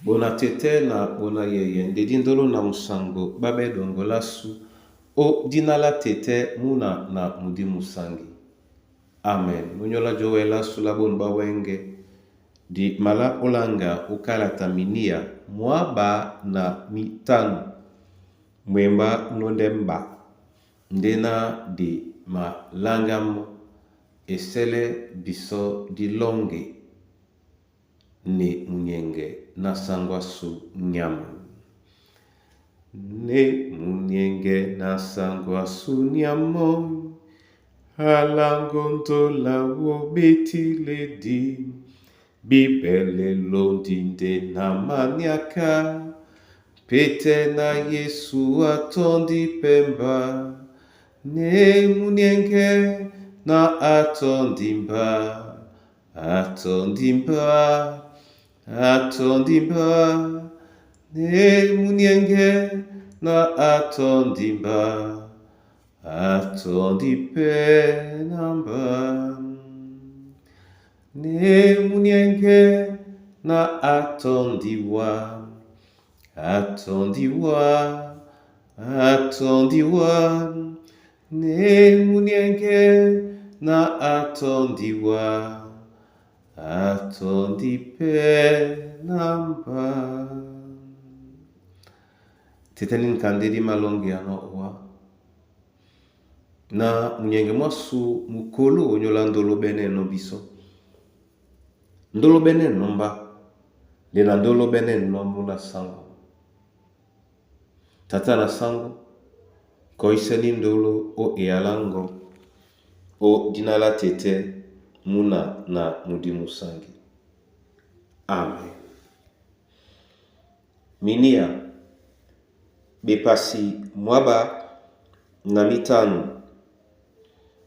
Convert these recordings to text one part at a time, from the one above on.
Bona tete na bona yeye ndedi ndolo na musango babe dongolasu o dina la tete muna na mudi musangi. Amen. Nonyola jowela sula bonu bawenge di mala olanga ukalata minia mwaba na mitanu mwemba nonde mba ndena di malangamo esele biso dilonge ne munyenge na sangwasu nyama. Ne munyenge na sangwasu nyamo alangondola wo betiledi bibele londi na maniaka pete na Yesu atondi pemba ne munyenge na atondimba atondimba atondimba ne munyenge na atondimba atondi pe namba ne munyenge na atondiwa atondiwa atondiwa ne munyenge na atondiwa atondi pe namba. Teteni nkandedi malongi ano wa na munyenge mwasu mukolo onyola ndolo bene no biso ndolo bene nomba nde na ndolo bene no muna sango tata na sango koiseni ndolo o eyalango o dina la tete muna na mudi musangi. Amen. Minia bepasi mwaba na mitanu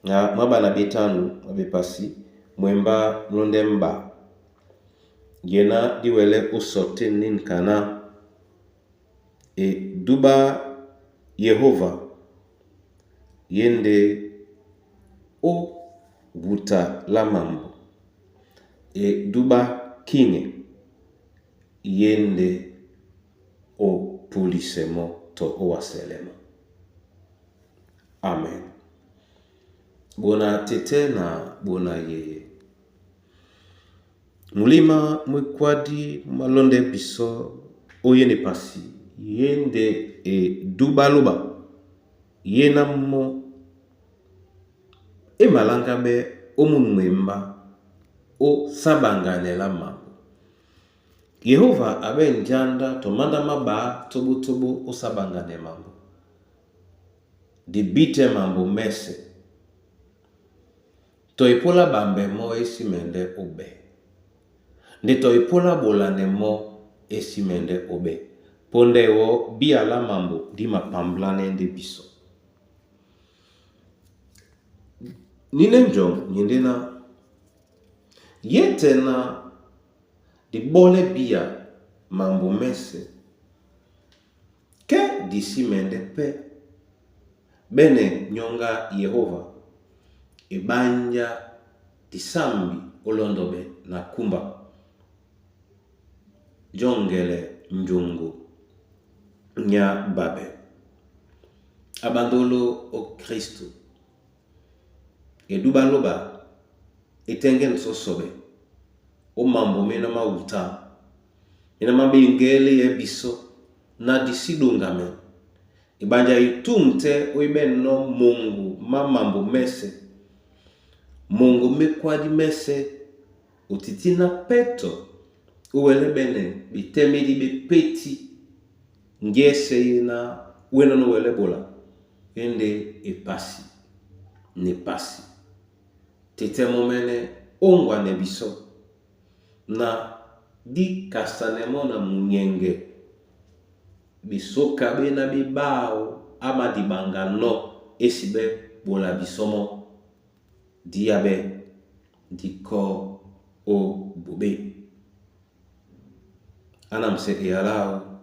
na mwaba na betanu na bepasi mwemba mlonde mba yena diwele usote ninkana e duba Yehova yende o wuta la mambo e duba kinge yende o pulisemo to o waselemo. Amen. Bona tete na bona yeye. Mulima mwekwadi malonde biso oyene pasi yende e dubaluba yena mo emalanga be omunu mwemba o sabanganela mambo. Yehova abe njanda tomanda maba tobo-tobo osabangane mambo. Dibite mambo mese. Toipola bambe mo esimende obe. Nde toipola bolane mo esimende obe. Ponde wo biala mambo di mapamblane nde biso. Nine njong nyende na yete na di bole bia mambo mese ke disimende pe bene nyonga Yehova ebanja disambi olondobe na kumba jongele njungu nya babe abandolo o Kristu eduba loba etenge nsosobe o mambo mena mauta mena mabengele ye biso na disidungame ebanja itumte oibe no mungu ma mambo mese mungu mekwadi mese otiti na peto owele bene bitemedi bepeti ngese ye na wena no wele bola ende epasi ne pasi tete momene ongwa ne biso na di kasanemo na munyenge bisoka be na bibao ama dibanga no esibe bola bisomo diabe diko o bobe anamse eyalao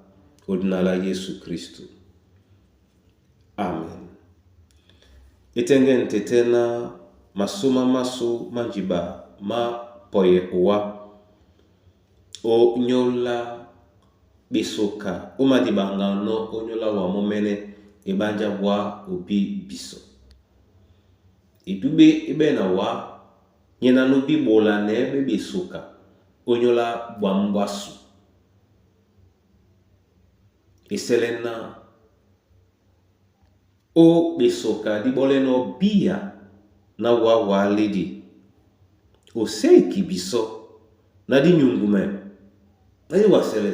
odinala Yesu Kristu. Amen. Etenge ntete na masoma maso manjiba ma poye owa o nyola Ɓesoka ó madiɓaŋganɔ́ ónyólá wamɔ́ mɛ́nɛ́ eɓánjá wǎ obí bisɔ. Edúɓé é ɓɛ̂n na wǎ nyɛ na nú bí ɓolanɛɛ́ ɓé ɓesoka ónyólá ɓwǎm̀ ɓwásu. Esɛlɛ ná ó ɓesoka dí ɓɔ́lɛ́nɔ̄ bíya ná wǎ wǎ lédi, o séki bisɔ́ ná dí nyuŋgumɛ ná dí wasɛlɛ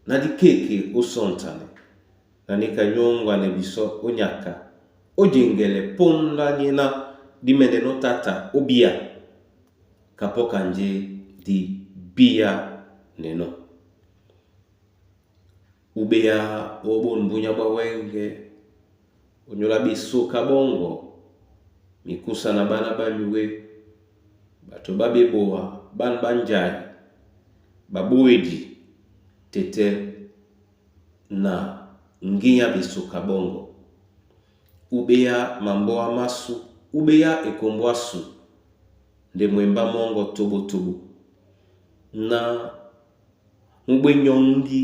ná dí kéeke ó sɔ́ŋtanɛ na níka nyóŋgwanɛ bisɔ́ ó nyaka ó jeŋgɛlɛ póndá nyéná dí mɛndɛnɔ́ táta ó bíya kapɔ́ kanjé dí bíya nɛnɔ́. Uɓeya ó ɓôn búnyá ɓwá wɛ́ŋgɛ̄, ónyólá ɓesoka ɓɔ́ŋgɔ, mikúsa na ɓána ɓá nyué, ɓato ɓá ɓeboa, ɓân ɓá njai, ɓaɓóedi tɛ́tɛ́ na ŋgínya ɓesoka ɓɔ́ŋgɔ. Uɓeya mambɔ́ másū, uɓeya ekombo ásu nde mwembá mɔ́ŋgɔ toɓo-toɓo na mú ɓwé nyɔ́ŋgi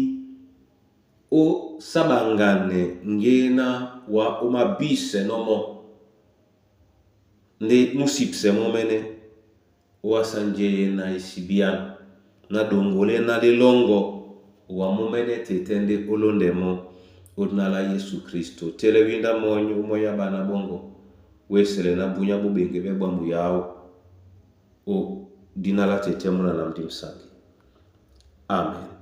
ó sáɓaŋganɛ ŋgéná wǎ ó mabísɛnɔ́ mɔ́ ndé mú sipsɛ mɔ́ mɛ́nɛ́ ówàsá njeyɛ́ na e sibíán ná ɗoŋgoléná dí lɔ́ŋgɔ wamɔ́ mɛ́nɛ́ tɛ́tɛ́ ndé ó lóndɛ mɔ́ ó dina lá Yésu Kristô tɛ́lɛ́ wíndá mɔ́ny ó mɔ́ny á ɓána ɓɔ́ŋgɔ wésɛlɛ ná búnyá ɓó ɓeŋgeɓɛ́ ɓwǎm̀ yáō ó dina lá tɛ́tɛ́ múna na m̀dí m̀saŋgi. Amen.